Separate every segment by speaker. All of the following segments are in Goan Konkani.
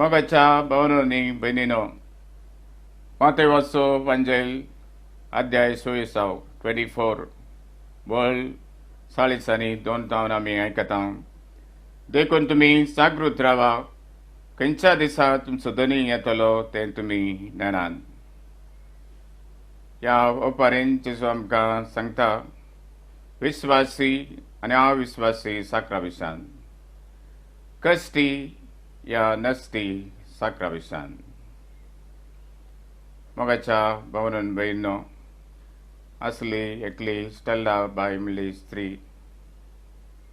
Speaker 1: मोगाच्या भावनांनी भयणीनो, मातेवाचो वांजेल अध्याय 24 24 वळ 40 आनी 2 जावन आमी आयकता, देखून तुमी जागृत रावा, खंयच्या दिसा तुमचो धनी येतलो तें तुमी जाणात. ह्या ओपारीन जेजू आमकां सांगता विस्वासी आनी अविस्वासी साकरा विशान, कश्टी या नसती साकरा विशान. मोगाच्या भावनान भयणीनो, आसली एकली स्टेल्ला बाय म्हणली स्त्री.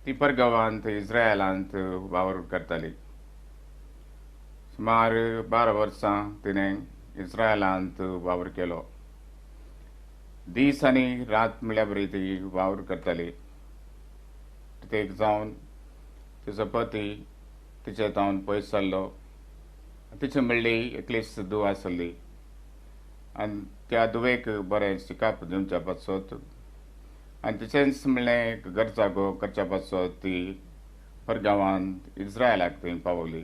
Speaker 1: ती परगांवांत इस्रायलांत वावर करताली. सुमार 12 वर्सां तिणें इस्रायलांत वावर केलो. दीस आनी रात म्हणल्यार बरी ती वावर करताली. एक जावन तिचो पती तिचे जावन पयस जाल्लो. तिचे म्हणली एकलीच धूव आसली आनी त्या धुवेक बरें शिकप दिवच्या पासत आनी तिचेंच म्हणलें एक गरजागो करच्या पासत ती परगांवांत इस्रायलाक थंय पावली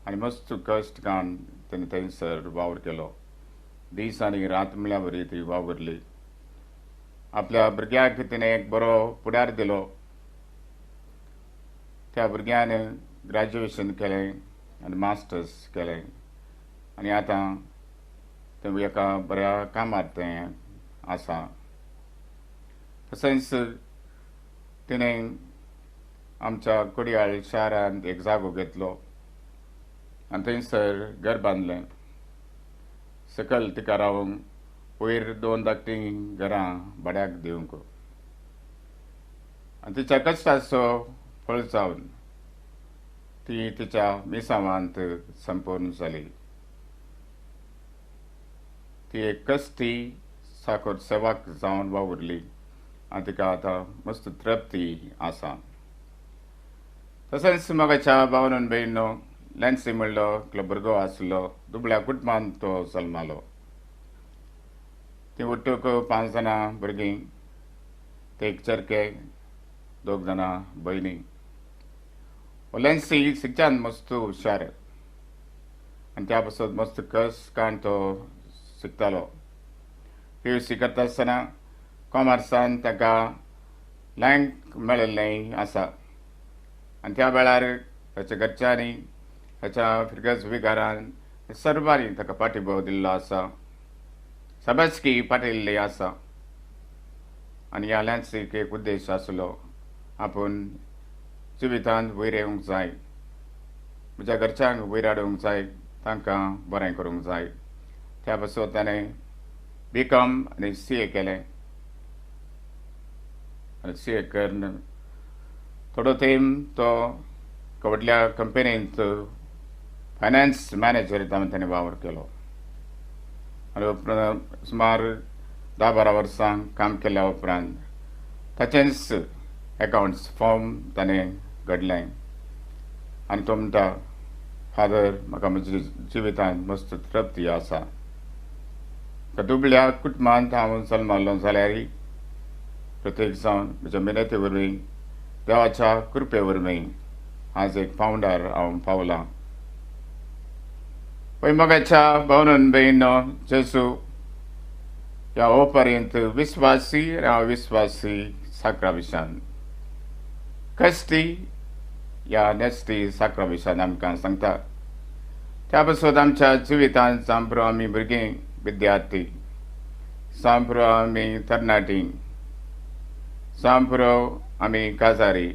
Speaker 1: आनी मस्त कश्ट काडून तिणें थंयसर वावर केलो. दीस आनी रात म्हणल्यार बरी ती वावुरली. आपल्या भुरग्याक तिणें एक बरो फुडार दिलो. त्या भुरग्यान ग्रॅज्युएशन केलें आनी मास्टर्स केलें आनी आतां तें एका बऱ्या कामार तें आसा. तशेंच तिणें आमच्या कोडियाळ शारांत एक जागो घेतलो आनी थंयसर घर बांदलें. सकयल तिका रावंक, वयर दोन धाकटीं घरां भाड्याक दिवंक. आनी तिच्या कश्टाचो फळ जावन ती तिच्या मिसांवांत संपूर्ण जाली. ती एक कश्टी साकर सेवक जावन वावुरली आनी तिका आतां मस्त तृप्ती आसा. तशेंच मोगाच्या भावान भयणीनो, लॅन्सी म्हणलो एकलो भुरगो आसलो. दुबळ्या कुटुंबांत तो जल्मालो. ती उट्टूक पांच जाणां भुरगीं, ते एक चरके, दोग जाणां भयणी. लॅन्सी शिकच्यान मस्त हुशार आनी त्या पासत मस्त कस काडून तो शिकतालो. पीयूसी करता आसतना कॉमर्सान ताका रँक मेळिल्लें आसा आनी त्या वेळार ताच्या घरच्यांनी, ताच्या फिर्गज विगारान, सर्वांनी ताका पाठिंबो दिल्लो आसा, शाबासकी पाठयल्ली आसा. आनी ह्या लॅन्सीक एक उद्देश आसलो, आपूण जिवितांत वयर येवंक जाय, म्हज्या घरच्यांक वयर हाडूंक जाय, तांकां बरें करूंक जाय. त्या पासत ताणें बी कॉम आनी सी ए केलें आनी सी ए करून थोडो तेंप तो एका व्हडल्या कंपनींत फायनान्स मॅनेजर जावन ताणें वावर केलो. आनी उपरांत सुमार 10-12 वर्सां काम केल्या उपरांत ताचेंच एकावंट्स फर्म ताणें घडलें. आनी तो म्हणटा, फादर, म्हाका म्हज्या जिवितांत मस्त तृप्ती आसा. दुबळ्या कुटुंबांत हांव जल्मल्लो जाल्यारय प्रत्येक जावन म्हज्या मेहनती वरवीं, देवाच्या कृपे वरवीं आज एक पावंडार हांव पावलां. पळय मोगाच्या भावनान भयणीनो, जेजू ह्या ओपारींत विस्वासी आनी अविस्वासी साकरा विशान, कश्टी या नेस्ती साकरा विशान आमकां सांगता. त्या पासत आमच्या जिवितांत जावं आमी भुरगीं विद्यार्थी, जावं आमी तरणाटी, जावं आमी काजारी,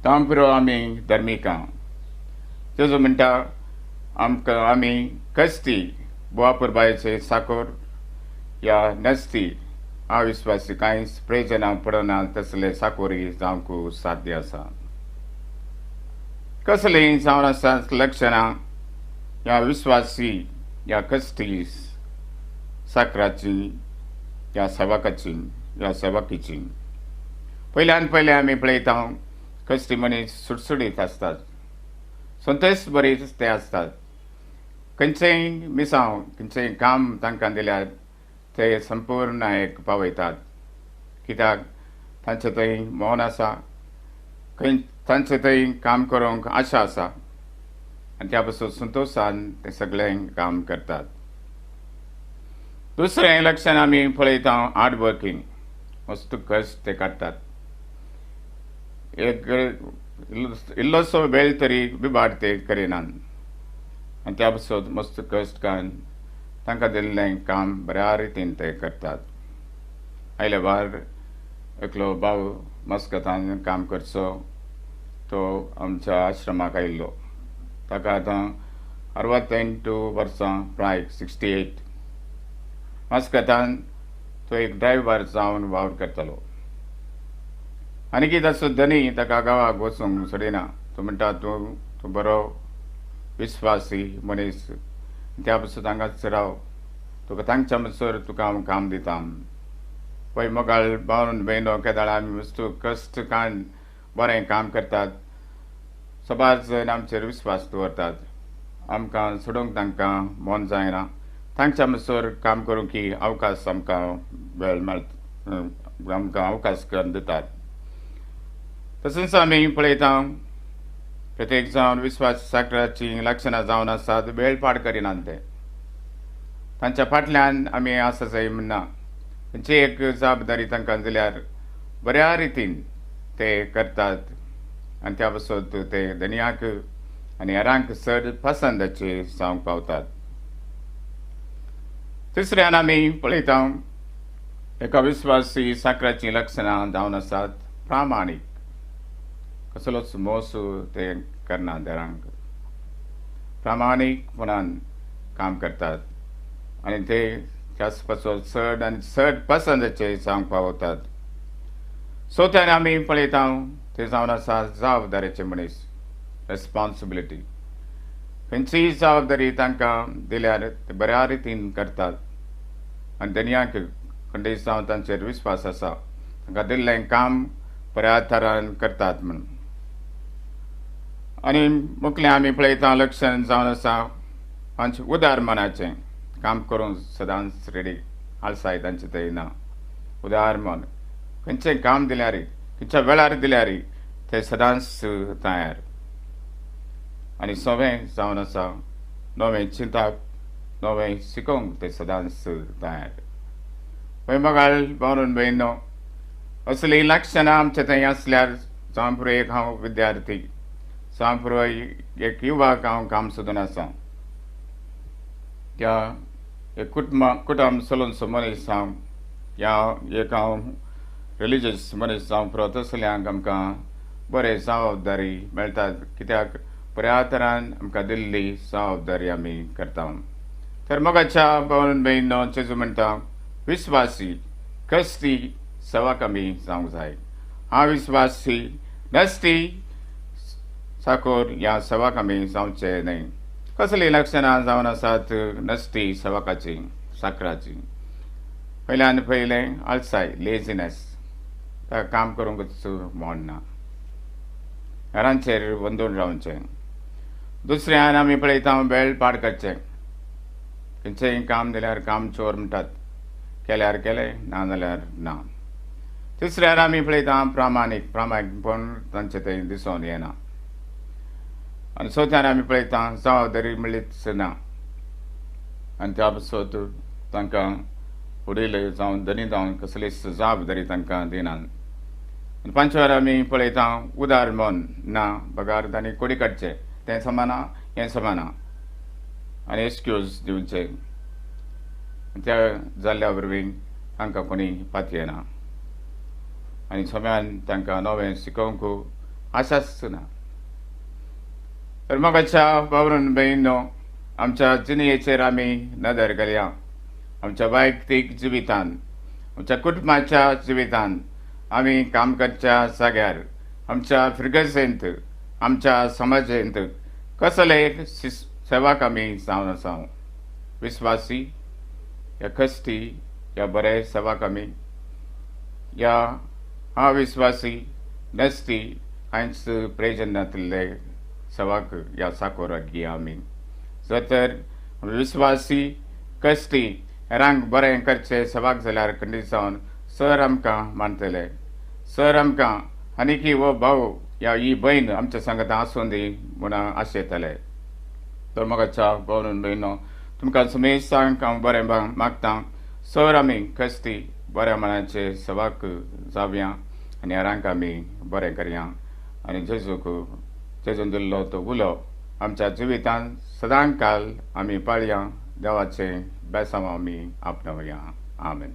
Speaker 1: जावं आमी धर्मिकां, जेजू म्हणटा आमकां आमी कश्टी बुवापुरबायेचे साकोर या नसती अविस्वासी, कांयच प्रयोजना पडना तसले साकोरी जावंक साध्य आसा. कसलीं जावन आसा लक्षणां ह्या विस्वासी या कश्टी साकराची या सेवकाची या सेवकीची? पयल्यान पयलें आमी पळयता, कश्टी मनीस सुटसुटीत आसतात, संतोश बरी ते आसतात. खंयचेंय मिसांव, खंयचेंय काम तांकां दिल्यार ते संपूर्ण एक पावयतात, कित्याक तांचे थंय मन आसा, खंय तांचे थंय काम करूंक आशा आसा. आनी त्या पासून संतोशान ते सगळें काम करतात. दुसरें लक्षण आमी पळयता हार्ड वर्कींग, मस्त कश्ट ते काडटात. एक इल्लोसो वेळ तरी बिबाड ते करिनात आनी त्या पासून मस्त कश्ट काडून तांकां दिल्लें काम बऱ्या रितीन ते करतात. आयले भायर एकलो भाव मस्कतान काम करचो, तो आमच्या आश्रमाक आयिल्लो. ताका आतां 68 वर्सां प्राय, 68. मस्कतान तो एक ड्रायव्हर जावन वावर करतालो. आनी कितें ताचो धनी ताका गांवाक वचूंक सोडिना. तो म्हणटा तूं तूं बरो विस्वासी मनीस, त्या पासून हांगाच राव, तुका तांच्या म्हणसर तुका हांव काम दिता. पळय मोगाळ भावन भयणो, केदाळ आमी वस्तू कश्ट काडून बरें काम करतात, सबार जण आमचेर विस्वास दवरतात, आमकां सोडूंक तांकां मन जायना. तांच्या म्हणसर काम करूंक की अवकाश आमकां वेळ मेळटा, आमकां अवकाश करून दितात. तशेंच आमी पळयता प्रत्येक जावन विस्वास साकराचीं लक्षणां जावन आसात, वेळ पाड करिनात ते. तांच्या फाटल्यान आमी आसा जाय म्हणना, तांची एक जबाबदारी तांकां दिल्यार बऱ्या रितीन ते करतात आनी त्या पासून ते धनयाक आनी हेरांक चड पसंदाचे जावंक पावतात. तिसऱ्यान आमी पळयता एका विस्वासी साकराचीं लक्षणां जावन आसात प्रामाणीक, कसलोच मोस ते करना, हेरांक प्रामाणीकपणान काम करतात आनी ते त्याच पासून चड आनी चड पसंदाचे जावंक पावतात. चवथ्यान आमी पळयता ते जावन आसा जबाबदारेचे मनीस, रेस्पॉन्सिबिलिटी. खंयचीय जबाबदारी तांकां दिल्यार ते बऱ्या रितीन करतात आनी धनयाक खंडीत जावन तांचेर विस्वास आसा, तांकां दिल्लें काम बऱ्या तरान करतात म्हूण. आनी मुखलें आमी पळयता लक्षण जावन आसा आमचें उदार मनाचें, काम करूंक सदांच रेडी, आळसाय तांचे थंय ना. उदार मन, खंयचें काम दिल्यार खंयच्या वेळार दिल्यार ते सदांच तयार. आनी सवें जावन आसा नवें चिंताप, नवें शिकोवंक ते सदांच तयार. पळय मोगाळ भावन भयणो, असलीं लक्षणां आमचे थंय आसल्यार जावं पुरो एक हांव विद्यार्थी, जावं पुरो एक युवक हांव काम सोदून आसा, त्या एक कुटुंब चलोवचो मनीस हांव, ह्या एक हांव रिलिजियस मनीस जावं पुरो, तसल्यांक आमकां बरे जबाबदारी मेळटात, कित्याक बऱ्या तरान आमकां दिल्ली जबाबदारी आमी करता. तर मोगाच्या भावन भयणो, जेजू म्हणटा विस्वासी कश्टी सेवक आमी जावंक जाय. हांव विस्वासी नसती साकोर ह्या सेवक आमी जावचे न्हय. कसलीं लक्षणां जावन आसात नसती सेवकाची, साकराची? पयल्यान पयलें आळसाय, लेजिनस, ताका काम करूंकच मन ना, हेरांचेर बंदून रावचें. दुसऱ्यान आमी पळयता वेळ पाड करचें, खंयचेंय काम दिल्यार काम चोर म्हणटात, केल्यार केलें ना जाल्यार ना. तिसऱ्यान आमी पळयता प्रामाणीक, प्रामाणीकपण तांचें थंय दिसून येना. आनी चवथ्यान आमी पळयता जबाबदारी म्हणलीच ना आनी त्या पासत तांकां वडील जावं धनी जावन कसलीच जबाबदारी तांकां दिनात. आनी पांचव्यार आमी पळयता उदार मन ना, बगार तांणी कोडी काडचें, तें समाना हें समाना आनी एक्सक्यूज दिवचें, त्या जाल्ल्या वरवीं तांकां कोणी पातयेना आनी सगळ्यान तांकां नवें शिकोवंक आशाच ना. तर मोगाच्या भावन भयणो, आमच्या जिणेचेर आमी नदर घालया. आमच्या वैयक्तीक जिवितान, आमच्या कुटुंबाच्या जिवितान, आमी काम करच्या जाग्यार, आमच्या फिर्गजेंत, आमच्या समाजेंत कसले सेवक आमी जावन आसा? विस्वासी या कश्टी या बरे सेवक आमी, या अविस्वासी नसती कांयच प्रयोजन नातिल्ले सेवक या साकोरागी आमी? जर तर विस्वासी कश्टी हेरांक बरें करचे सेवक जाल्यार खंडीत जावन सर आमकां मानतले, सर आमकां आनीकी हो भाव या ही भयण आमच्या सांगता आसूं दी म्हूण आशेतले. तर मोगाच्या भोवन भयणो, तुमकां सुमेसांक हांव बरें मागतां. सर आमी क्रिस्ती बऱ्या मनाचे सवाक जावया आनी हेरांक आमी बरें करया आनी जेजूक जेजून दिल्लो तो उलो आमच्या जिवितांत सदां काल आमी पाळया. देवाचें बेसांव आमी आपणावया. आमेन.